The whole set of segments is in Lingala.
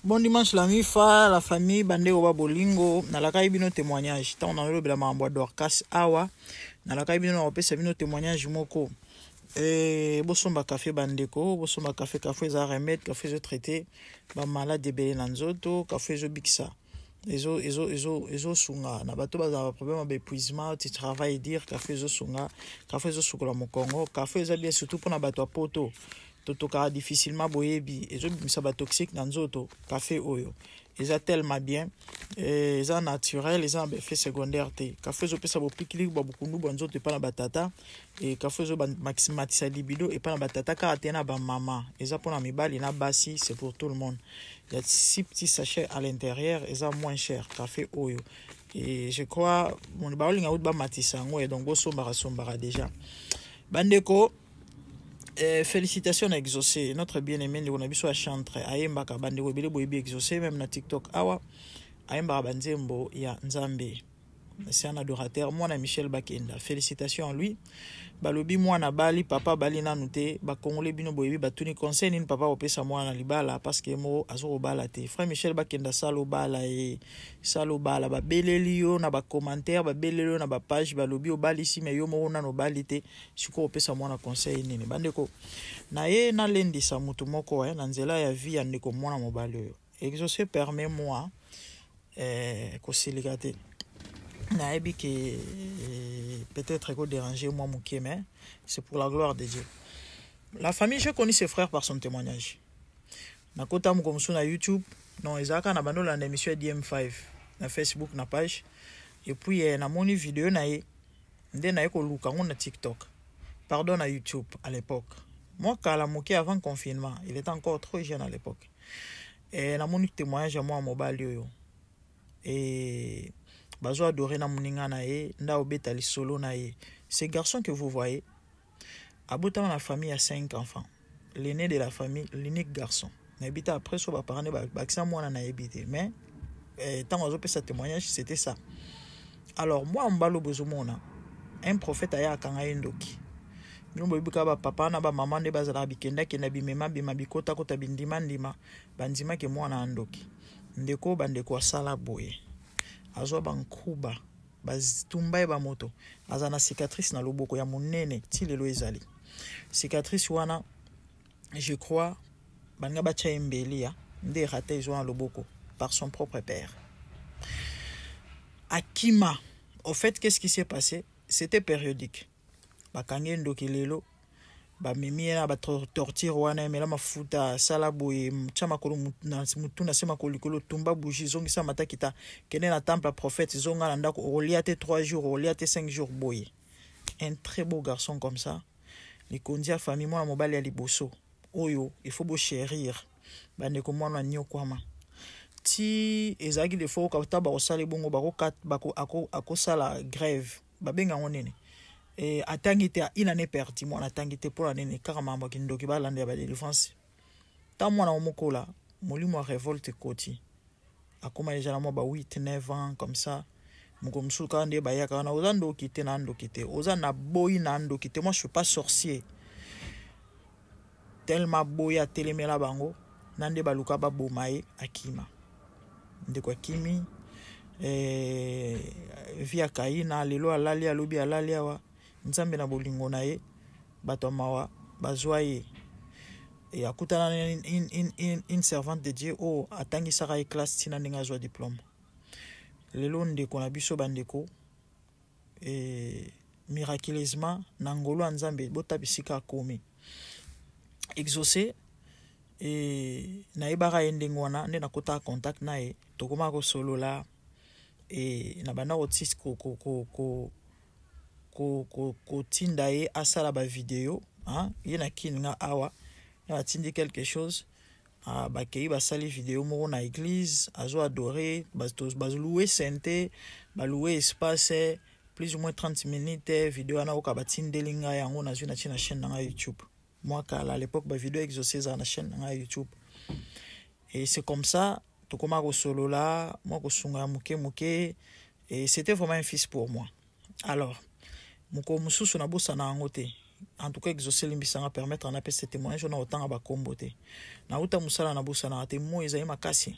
Bon dimanche la mifa, la famille, bandeko ba bolingo, nalakaki bino témoignage. Tango nalobela makambo ya Dorcas awa, nalakaki bino nakopesa bino témoignage moko. Eh, bosomba café bandeko, bosomba café, café eza remède, café ezo traiter ba malade ebele na nzoto, café ezobikisa. Ezo ezo ezo ezosunga na bato bazala ba problème ya ba épuisement, tu travailles dire café ezosunga, café ezosukola mokongo, café eza bien surtout mpona bato ya poto. Totokaka difficilement boyebi ezobimisa ba toxique na nzoto. Café oyo eza tellement bien, eza naturel, eza na ba effet secondaire te. Café ezopesa bopikili bwa bokundu bwa nzoto epai na batata, e café ezomatisa libido epai na batata kaka te na bamama, eza mpona mibali na basi, c'est pour tout le monde. Il y a 6 petits sachets à l'intérieur, eza moins cher café oyo. Et je crois baolinga kuti bamatisa yango, et donc bosombaka sombaka déjà bandeko. Félicitations na Exaucé, notre bien-aimé, ndeko na biso ya chantre, ayembaka. Bandeko ebele boyebi Exaucé, même na TikTok awa ayembaka banzembo ya Nzambe. C'est un adorateur, mwana Michel Bakenda. Félicitations à lui. Balobi mwana bali, papa bali nanu te. Bakongole bino boyebi, batuni conseil nini papa kopesa mwana na libala, parce que mo azokobala te. Frère Michel Bakenda, sala obala ye, sala obala. Babeleli yo na bacommentaire, babeleli yo na bapage, balobi obalisi, mais yo moko nanu obali te. Sikoyo opesa mwana conseil nini? Bandeko na ye, nalendisa motu moko na nzela ya vie ya ndeko mwana mobali oyo Exaucé. Permet moi kosilika te, nayebi ke peut-être ekodéranger moi moke, mais c'est pour la gloire de Dieu. La famille, j'ai connu ses frères par son témoignage. Nakota moko mosusu na YouTube, non, ezalaka na bando olanda émission ya DM5 na Facebook na page, et puis namoni video na ye nde naye koluka yango na TikTok, pardon, na YouTube à l'époque. Moi kala moke, avant confinement, il était encore trop jeune à l'époque. Namoni témoignage ya mwana mobali oyo e bazo adorer na moninga na ye nde aobeta lisolo na ye. Ce garçon que vous voyez abotama na famille ya 5 enfants, l'aîné de la famille, l'unique garçon. Nayebi te après so baparent nde bakisa mwana, nayebi te, mais ntango azopesa témoignage, c'était ça. Alors mwana mobali oyo bozomona, un prophète aya akanga ye ndoki. Bino boyebi kaka bapapa na bamama nde bazalaka bikendakenda, bimema bima, bikotakota, bindimandima. Bandimaki mwana ya ndoki. Ndeko, bandeko, asala boye, azwa bankuba, batumba ye bamoto, aza na cicatrice na loboko ya monene ti lelo. Ezali cicatrice wana, je crois balinga batya ye mbeli ya nde rate ezwa na loboko par son propre père. Akima. Au fait, qu'est-ce qui s'est passé? C'était périodique. Bakangi ye ndoki, lelo bamemi ye na batorture wana, emela mafuta, asala boye, tia makolo mutu na se, makolo likolo, tumba bougie, zongisa matakita, kende na temple ya prophète, zonga na ndako, okolia te 3 jours, okolia te 5 jours boye. Un très beau garçon comme ça, likonzi ya famille, mwana mobali ya liboso oyo il faut bochérir. Bandeko, mwana anyokwama ti ezalaki des fois ta bakosala ebongo akosala grève, babenga yango nini? Atangi te, une année perdue. Mwana atangi te mpona nini? Kaka makambo ya kindoki, balanda ya badélivrance. Ntango mwana omokola, molimo ya révolte ekoti, akóma déjà na mwa ba 8 9 ans comme ça. Moko mosusu kaka nde bayaka wana: "Oza ndoki te?" "Na ndoki te." "Oza na boyi na ndoki te." "Moi, je suis pas sorcier." Tellement boyi, atelemela bango na nde baluka baboma ye, akima. Ndeko akimi, vie akaina lelo alali, alobi alali awa. Nzambe na bolingo na ye, bato ya mawa bazwa ye e akutana na une servante de Dieu oyo atangisaka ye classe ntina ndenge azwa diplôme. Lelo ndeko na biso, bandeko, miraculeusement na ngolu ya Nzambe, bota bisika akomi. Exaucé nayebaka ye ndenge wana nde nakotaka contact na ye, tokomaka kosolola na banda kotinda ye asala bavideo. Ye na kini, nga awa, atindi quelque chose, bakei basali video moko na église, azo adorer, balouer sainte, balouer espace plus ou moins 30 minutes. Video wana oka batindeli ngai yango, nazwi, natie na chaîne na ngai YouTube. Mwa kala, à l'époque, bavideo Exaucé ezala na chaîne na ngai YouTube. Et c'est comme ça tokóma kosolola, mwa kosunga ya moke moke, et c'était vraiment un fils pour moi. Alors mokolo mosusu, nabosana yango te. En tout cas, Exaucé, limbisanga, permettre napesa témoignage na otanga bakombo te. Nauta mosala, nabosanaka te, moi ezali makasi,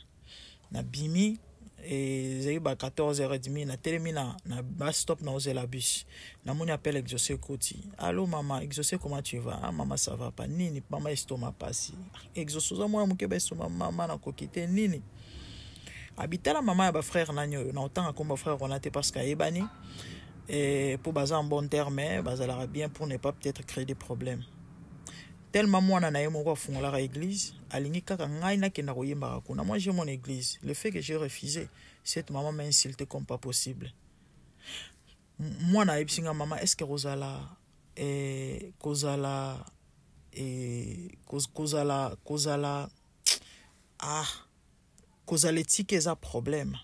nabimi, ezali ba 14h30, natelemi na bus stop, naozela bus, namoni appel. Exaucé ekoti: "Allo mama Exaucé, comment tu vas?" "Ah mama, ça va pas." "Nini mama?" "Estomac pasi." "Exaucé, oza mwana moke, ba estomac?" "Mama, nakoki te." "Nini?" Abitala mama ya bafrère nani oyo, na otanga komba frère wana te parce que ayebani mpo baza en bon terme, bazalaka bien, pour ne pas peut-être créer des problèmes. Tellement mwana na ye moko afungolaka église, alingi kaka ngai nakenda koyembaka kuna. Moi, j'ai mon église. Le fait que j'ai refusé, cette maman m'a insulté comme pas possible. Mwana ayebisi nga: "Mama, est ce que kozala eh, kozala eh, kozala kozala ah kozala etike eza problème?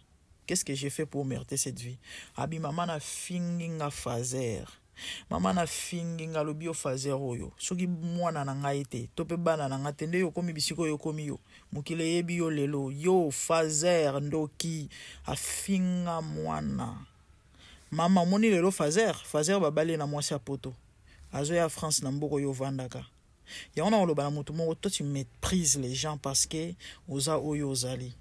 Qu'est-ce que j'ai fait pour mériter cette vie?" Abi: "Mama, nafingi nga fazer, mama nafingi nga, alobi yo fazer oyo, soki mwana na ngai te to mpe bana na ngai te nde yo okomi bisika oyo okomi, yo mokili eyebi yo lelo, yo fazer ndoki." Afinga mwana mama. Omoni lelo fazer, fazer babali na mwasi ya poto, azoya France na mboka oyo ovandaka. Yango na koloba na motu moko to tu méprises les gens parce que oza oyo ozali.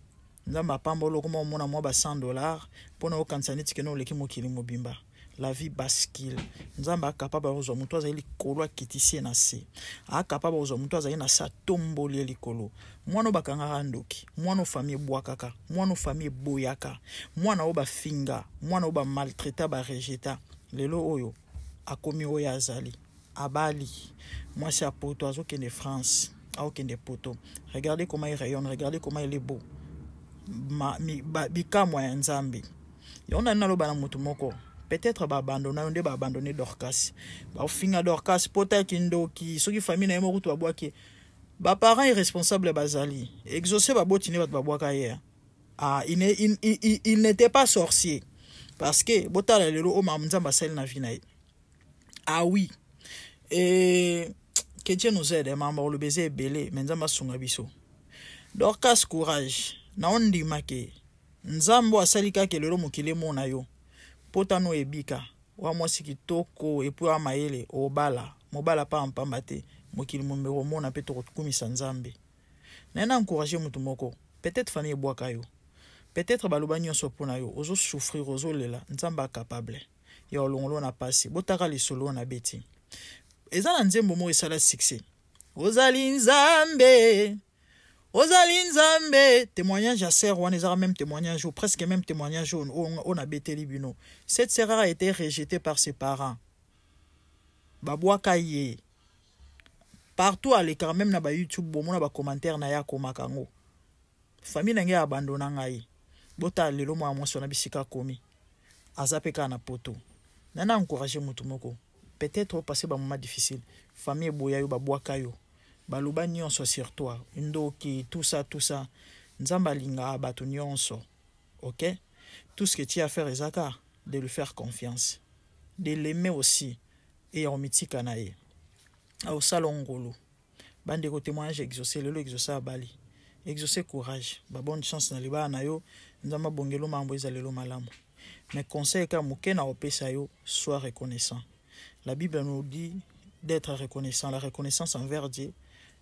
Nzambe apambola, okoma omona mwa ba 100 $ mpona okanisa neti kene oleki mokili mobimba. La vie bascule. Nzambe acapable kozwa motu azali likolo, akitisi ye na se. Acapable kozwa motu azali na se, atomboli ye likolo. Mwana oyo bakangaka ndoki, mwana oyo famille ebwakaka, mwana oyo famille eboyaka, mwana oyo bafinga, mwana oyo bamaltraita, barejeta, lelo oyo akomi oyo azali, abali mwasi ya poto, azokende France, aokende poto. Regardez comment il rayonne, regardez comment il est beau. Bikamwa ya Nzambe. Yango nani naloba na motu moko, peut-être baabandonna yo nde baabandonne Dorcas, baofinga Dorcas pota ya kindoki. Soki famille na ye moko kutu babwaki, baparent irresponsable bazali. Exaucé, baboti nde bato babwaka ye. Ah, il n'était pas sorcier, parce que botala lelo oyo makambo Nzambe asali na vie na ye. Ah oui, et que Dieu nous aide. Makambo koloba eza ebele, mais Nzambe asunga biso. Dorcas, courage. Naondima ke Nzambe oyo asali kaka lelo mokili emona yo, potano ebika wa mwasi kitoko et puis wa mayele, obala mobala pa mpamba te, mokili momeko omona mpe tokokumisa Nzambe. Naye na encourage motu moko, peut-être famille ebwaka yo, peut-être baloba nyonso mpo na yo, ozosouffrir, ozolela, Nzambe acapable ya olongolo na pasi. Botaka lisolo oyo na beti, eza na nzembo moko esala succès: "Ozali Nzambe, ozali Nzambe". Témoignage ya sœur wana ezaka même témoignage ou presque même témoignage oyo nabeteli bino. Cette sœur a été rejetée par ses parents, babwaka ye partout alekaka, même na baYouTube bomona bacommentaire na ye, akomaka yango: "Famille na ngai abandona ngai." Botala lelo mwana mwasi wana bisika akomi, aza mpe kaka na poto. Nana encourage motu moko, peut-être opasse bamoment difficile, famille eboya yo, babwaka yo, baloba nyonso sur toi, ndoki, tout ça, tout ça. Nzambe alingaka bato nyonso, ok? Tout ce que tu as à faire eza kaka de lui faire confiance, de l'aimer aussi, e ya komitika na ye, aosala ngolu. Bandeko, témoignage Exaucé lelo, Exaucé abali. Exaucé, courage, babonne chance na libala na yo. Nzambe abongelo mambo eza lelo malamu. Mais conseil kaka moke na kopesa yo: sois reconnaissant. La Bible nous dit d'être reconnaissant, la reconnaissance envers Dieu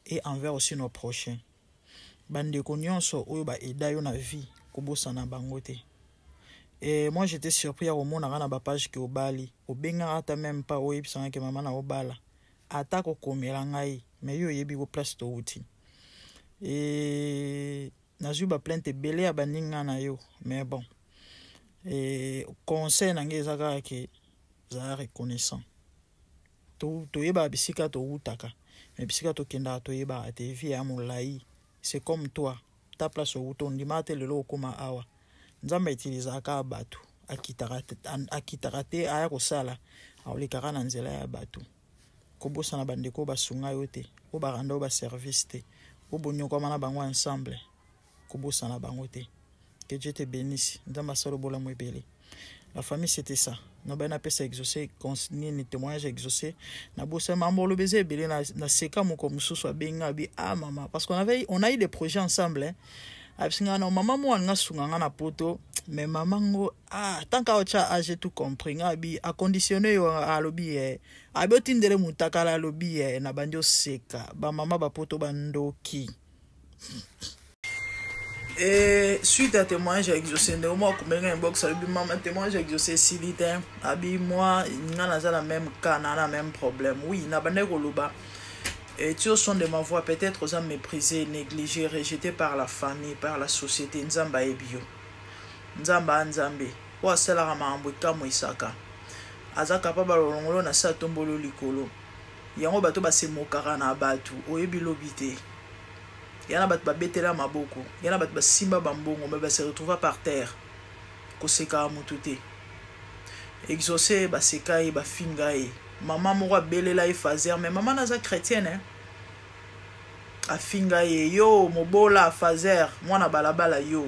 et envers aussi nos prochains. Bandeko nyonso oyo baeda yo na vie, kobosana bango te. Et moi, j'étais surpris ya komonaka na bapage ke obali, obengaka ata même pas oyebisanga ke mama na obala, ata kokomela ngai. Mais yo oyebi ko place touti e nazwi baplainte ebele ya baninga na yo. Mais bon, e conseil na ngai eza kaka ke zala reconnaissant. Toyebaka bisika towutaka, mais bisika tokendaka toyebaka te. Vie ya molai, c'est comme toi, ta place owuta, ondimaka te lelo okóma awa. Nzambe autilisaka kaka bato, akitaka te aya kosala, aolekaka na nzela ya bato. Kobosana bandeko basunga yo te, oyo baranda oyo baservice te, oyo bonyokwama na bango ensemble, kobosana bango te. Que Dieu te bénisse. Nzambe asala bolamu ebele. La famille, c'était ça. Nabai napesa Exaucé nini, témoignage Exaucé. Nabosa mambo oloba eza ebele. Naseka moko mosusu abenga abi: "Ah mama", parce qu'on avait on a eu des projets ensemble, hein. Ayebisi nga no mama moko alinga asunga nga na poto, mais mama ngo, ah, tant que otya age, tout compris. Nga abi aconditionne yo, alobi ye abi otindele mutakala, alobi ye na bandi oseka bamama bapoto bandoki. Et suite à témoignage ya Exaucé, ndeko moko akomeli nga inbox, alobi: "Mama, témoignage ya Exaucé esili te." Abi moi nga naza na même cas, na même problème. Oui, na bandaki koloba, et tu, au son de ma voix, peut-être oza méprisé, négligé, rejeté par la famille, par la société. Nzambe ayebi yo. Nzambe a Nzambe oyo asalaka makambo ekamwisaka, aza capable alolongolo na se, atomboli likolo. Yango bato basemokaka na bato, oyebi lobi te. Ya na bato babetela maboko, ya na bato basimba bambongo, me base retrouva par terre. Kosekaka motu te. Exaucé, baseka ye, bafinga ye. Mama moko abelela ye fazer, mais mama naza chrétienne, eh? Afinga ye: "Yo mobola fazer, mwana balabala yo."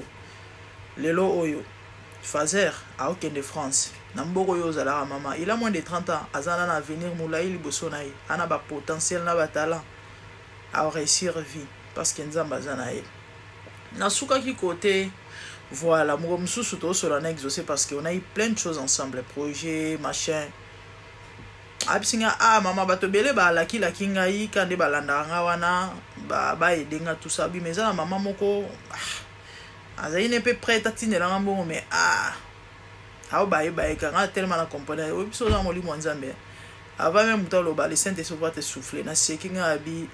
Lelo oyo fazer aokende France na mboka oyo ozalaka. Mama, il a moins de 30 ans, aza na avenir molai liboso na ye, ana bapotentiel na batalent, aréussir vie parce que Nzambe aza na ye. Nasukaki kote. Voilà, moko mosusu tozosola na Exaucé parce que on a eu plein de choses ensemble, projet, machin. Ayebisi nga: "Ah mama, bato ebele balakilaki ngai ka nde balandaka nga wana, baede nga, tout ça." Bima eza na mama moko, ah, azali ne mpe prête atindelanga mbongo, mais ah, ao bayebayeka nga tellement na comprendre. Oyo biso oza molimo ya Nzambe. Avant même moto aloba, le Saint Esprit va te souffler. Naseki nga, abi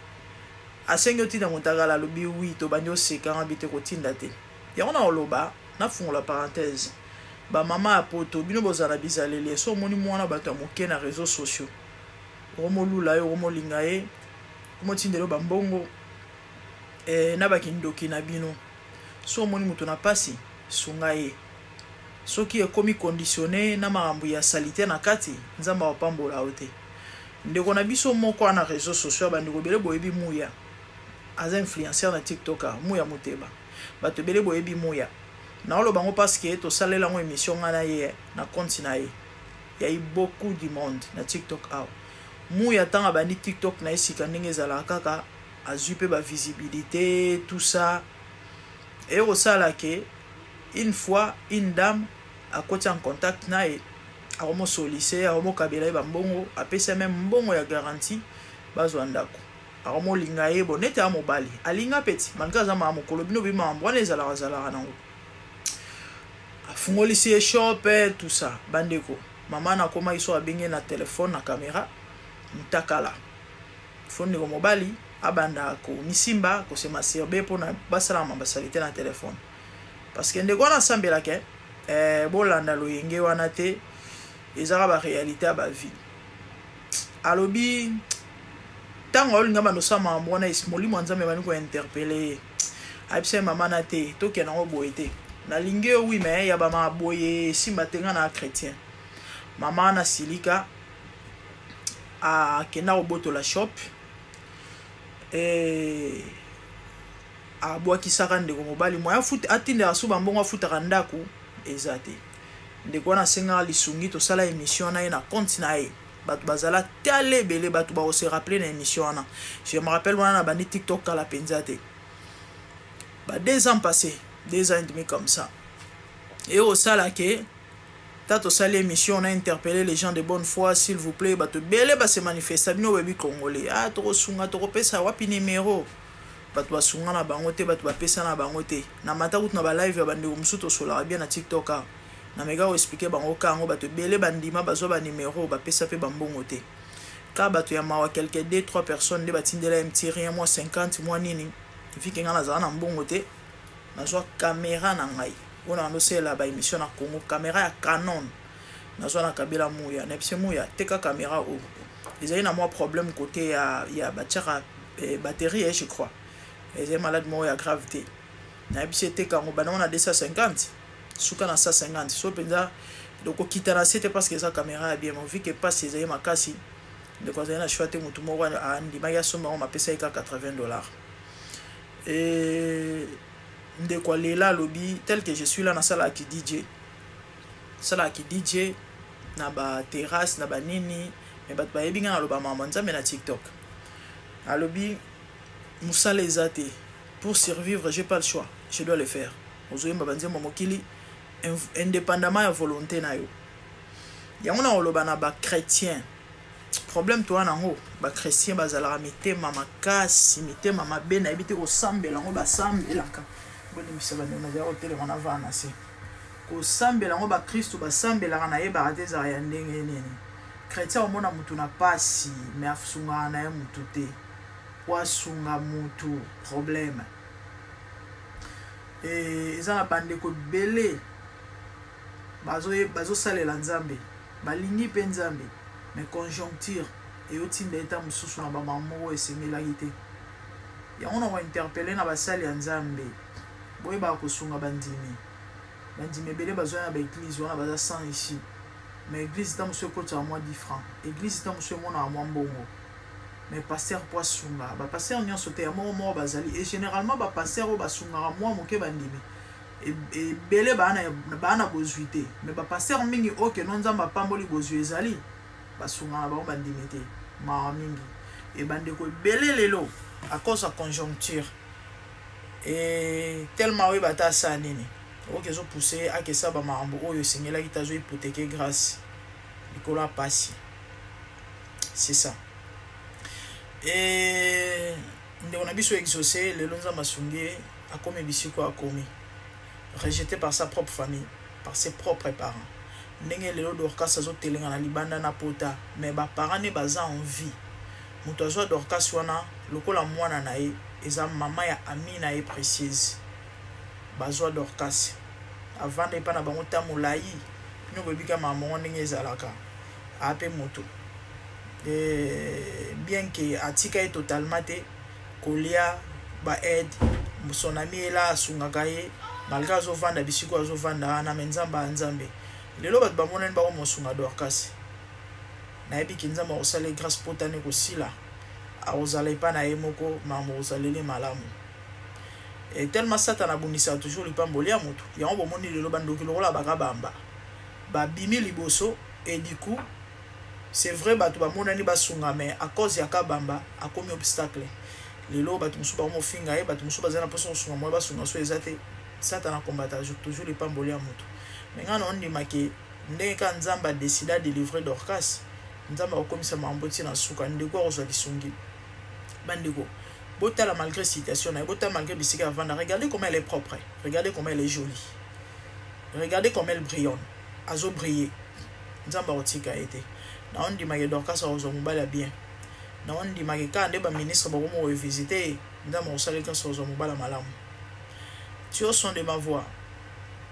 asengi otinda motakala, alobi oui, tobandi oseka. Nga bi te, kotinda te. Yango na oloba, nafungola parenthèse: bamama ya poto, bino bozala na bizaleli. So omoni mwana bato ya moke na réseaux sociaux, okomolula ye, okomolinga ye, okomotindela yo bambongo na bakindoki na bino. So omoni moto na pasi, sunga ye. Soki ekomi conditionné na makambo ya saleté na kati, Nzambe akopambola yo te. Ndeko na biso moko wana réseaux sociaux ya bandeko ebele boyebi, Muya, aza influenceur na TikTok, Muya Moteba. Bato ebele boyebi Muya. Naoloba yango parce que tosalela yango émission ngai na ye na compte na ye. Yai beaucoup du monde na TikTok awa. Muya, ntango abandi TikTok na ye sika, ndenge ezalaka kaka, azwi mpe bavisibilité, tout ça. Eye kosala ke une fois une dame akoti en contact na ye, akomosolise, akomokabela ye bambongo, apesi ye même mbongo ya garantie bazwa ndako. Akomolinga ye bo neti ya mobali alinga peti, malgré aza maa mokolo. Bino bima mambo wana ezalaka zalaka nango. Afungolisi ye shop, tout ça. Bandeko, mama nakomaki so abenge na telefone na caméra mutakala. Fo ndeko mobali abanda komisimba, kose masturber mpona basalaka basali te na telefone, parce que ndeko wana asambelaka. Bolanda loyenge wana te, ezaka baréalité ya bavie. Alobi ntango aolinga bando osala makambo wana, molimo ya Nzambe ebandi kointerpeller ye. Ayebisa ye: "Mama na te, tokende yango boye te. Nalingi yo, oui, mais ya bamaka boye esimba te, nga na chrétien." Mama wana silika, akenda kobotola shop, abwakisaka ndeko mobali. Moya atindaka so bambongo afutaka ndako eza te. Ndeko wana asengaka lisungi. Tosala émission na ye na compte na ye, bato bazala tala ebele, bato bakose rappeler na émission wana. Je me rappelle wana na bandi TikTok kala mpenza te, ba 2 ans passé, 2 ans et demi comme ça. E osala ke ta tosali émission, on a interpellé les gens de bonne foi: "S'il vous plaît." Bato ebele base manifesta. Bino boyebi congolais: "Ah, tokosunga, tokopesa wapi nimero?" Bato basunga na bango te, bato bapesa na bango te. Na mata kutu na balive ya bandeko mosusu tosolaka bien na TikTok awa, na meka koexpliquer bango ka yango. Bato ebele bandima, bazwa banimero, bapesa mpe bambongo te. Ka bato ya mawa, quelque 2 3 personnes nde batindela ye mti rien, mwa 50, mwa nini. Vike ngai nazala na mbongo te, nazwa caméra na ngai oyo na bandosalela baémission na Congo, caméra ya Canon. Nazwa na kabela Muya, nayebisi Muya: "Teka caméra oyo, ezali na mwa problème côté ya batiaka batterie, je crois ezali malade moko ya grave te." Nayebisi eteka yango, bandango na 250, suka na 150. So mpenza okokita na se te parce que eza caméra ya bien. Mais vu que mpasi ezali makasi, ndeko azali na choix te. Motu moko andimaki asomba yango, mapesa ye kaka 80 $. E ndeko alela, alobi: "Tel que je suis là, nasalaki DJ, nasalaki DJ na baterrasse na banini, mais bato bayebi ngai naloba mama Nzambe na TikTok." Alobi mosala eza te. Pour survivre, j'ai pas le choix, je dois le faire. Ozoyemba banzembo mokili indépendamment ya volonté na yo. Yango na koloba na bachrétien, problème toa nango, bachrétien bazalaka mitema makasi, mitema mabe. Nayebi te kosambela yango basambelaka. Bolimbisa bandeko, nazala kotelema na vana se kosambela yango bakristo basambelaka, nayebaka te ezala ya ndenge nini. Chrétien omona mutu na pasi, mais asungaka na ye mutu te, po asunga mutu problème. Eza na bandeko ebele bazosalela Nzambe, balingi mpe Nzambe, mais conjoncture eyotinda eta mosusu na bamama moko esengelaki te. Yango na kointerpeller na basali ya Nzambe, boyebaka kosunga bandimi. Bandimi ebele bazwa na baéglise wana, baza sans issue, mais église ta mosusu ekotaka mwa 10 francs, église ta mosusu emonaka mwa mbongo, mais pasteur po asunga, bapasteur nyonso te, ya moko moko bazali. Et généralement bapasteur oyo basungaka mwa moke bandimi ebele baa na bozwi te, mais bapasteur mingi oyo keno Nzambe apamboli, bozwi ezali, basungaka na bango bandimi te. Mawa mingi. E bandeko ebele lelo, à cause ya conjoncture e tellement oyeba ata asala nini, oyo ezopousse akesa bamakambo oyo esengelaki te, azohypothéquer grâce likolo ya pasi. C'est ça. E ndeko na biso Exaucé, lelo Nzambe asungi ye, akomi bisiko akomi, rejeté par sa propre famille, par ses propres parents. Ndenge lelo Dorcas azotelenga na libanda na pota, mais baparent ne baza en vie. Moto azwa Dorcas wana lokola mwana na ye eza mama ya ami na ye Précieuse. Bazwa Dorcas, avanda epai na bango ta molai. Bino boyebi ka mama ngo ndenge ezalaka, aa mpe moto, bien que atika ye totalement te, kolia baaide, son ami ela asungaka ye malgré azovanda bisika azovanda wana. Mais Nzambe ya Nzambe, lelo bato bamonani bakomosunga Dorcas. Nayebi ke Nzambe akosala grâce, potani kosila, akozala epai na ye moko, makambo kozaleli malamu. E tellement Satana abundisaka toujours lipamboli ya motu. Yango bomoni lelo bandoki lokola bakabamba babimi liboso. Et du coup, c'est vrai, bato bamonani basunga, mais à cause ya Kabamba akomi obstacle. Lelo bato mosusu bakomofinga ye, bato mosusu baza na mposa kosunga moye basunga so eza te. Satana akombata toujours lipamboli ya motu. Mais ngai na ondimaki ndenge kaka Nzambe adécider adélivrer Dorcas, Nzambe akokomisa makambo ntina suka. Ndeko akozwa lisungi. Bandeko, botala malgré situation na ye, botala malgré bisika avanda, regardez comment elle est propre, regardez comment elle est jolie, regardez comment elle brillonne, azobriller. Nzambe akotika ye te. Na ondimaki Dorcas akozwa mobali ya bien. Na ondimaki kaka nde baministre bakoma kovisite ye. Nzambe akosala kasi akozwa mobali ya malamu. Tu au son de ma voix,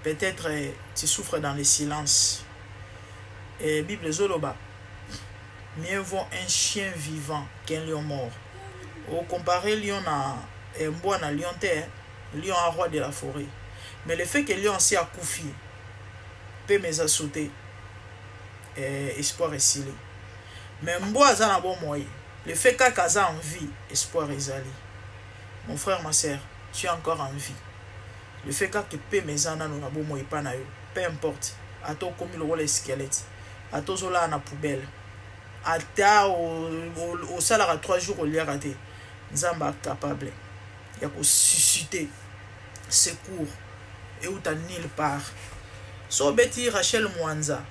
peut-être tu souffres dans le silence. Et Bible ezoloba: mieux vaut un chien vivant qu'un lion mort. Ocompare lion na mbwa na lion te. Lion a roi de la forêt, mais le fait que lion asi akufi, mpe eza sauté, espoir esili. Mais mbwa aza na bomoi, le fait kaka aza en vie, espoir ezali. Mon frère, ma sœur, tu es encore en vie. Le fait kaka pema eza nano na bomoi epa na yo, peu importe ata okomi lokola squelette, ata ozolala na poubelle, ata osalaka 3 jours oliaka te, Nzambe acapable ya kosusciter secours euta nulle part. So obeti Rachel Mwanza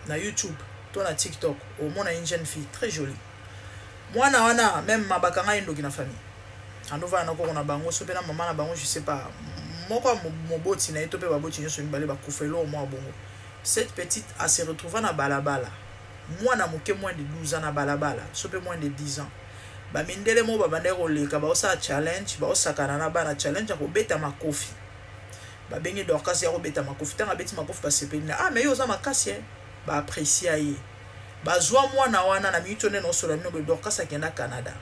na YouTube to na TikTok, omona une jeune fille très jolie. Mwana wana même mabakanga ye ndoki na famille, andovanda na koko na bango so mpe na mama na bango, je sais pas, moko ya moboti na ye to mpe baboti nyonso mibale bakufa, eloko mwa bongo. Cette petite ase retrouva na balabala, mwana moke, moins de 12 ans, na balabala so mpe moins de 10 ans. Bamindele moko babandaki koleka, baosala challenge, baosakana na bana, challenge ya kobeta makofi. Babengi Dorcas ya kobeta makofi. Ntango abeti makofi, basepeli na: "Ah, mais yo oza makasi." E baapprécier ye, bazwa mwana wana. Na miniti oyo nde naosola bino boye, Dorcas akenda Canada,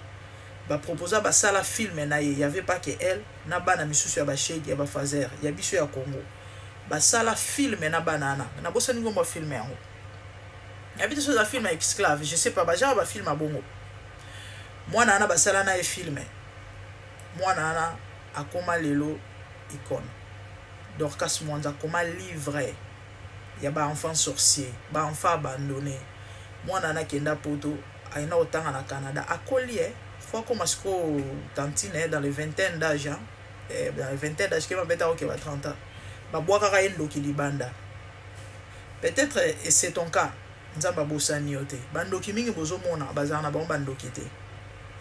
baproposa basala film na ye. Y avait pas que elle, na bana misusu ya bashege, ya bafaser ya biso ya Congo. Basala film na bana wana. Nabosani nkombo film yango, yabi te so eza film ya esclave, je sais pas, bagenre bafilm ya bongo. Mwana wana basala na ye film, mwana wana akóma lelo icône. Dorcas Mwanza akóma livre ya baenfant sorcier, baenfant abandonné. Mwana wana akenda Poto, ayenda kotanga na Canada, akoli. E fo akóma sikoyo tantine dans les vingtaine d'âge. Eh, na vingtaine d'âge kema beta oke ba 30 ans. Babwakaka ye ndoki libanda. Peut-être et c'est ton cas. Nzambe abosani yo te. Bandoki mingi bozomona bazala na bango bandoki te.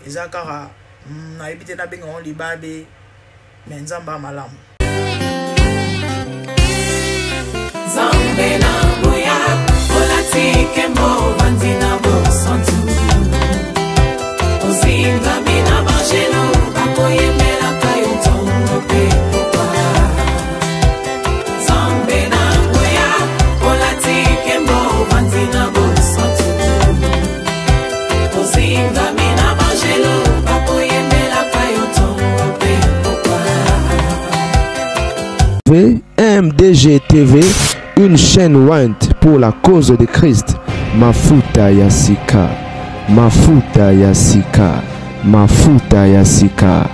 Eza kaka mm, nayebi te nabenga yango libabe mais Nzambe a malamu. Nzambe na nguya olati nkembo ovandi na bosantu ozingami na banjelu bakoyembelaka yo ntongo mpe pokwa Nzambe na nguya olati nkembo ovandi na bosantu ozingami na banjelu bakoyembelaka yo ntongo mpe pokwa MDG TV, une chaîne ointe pour la cause de Christ. Mafuta ya sika, mafuta ya sika, mafuta ya sika.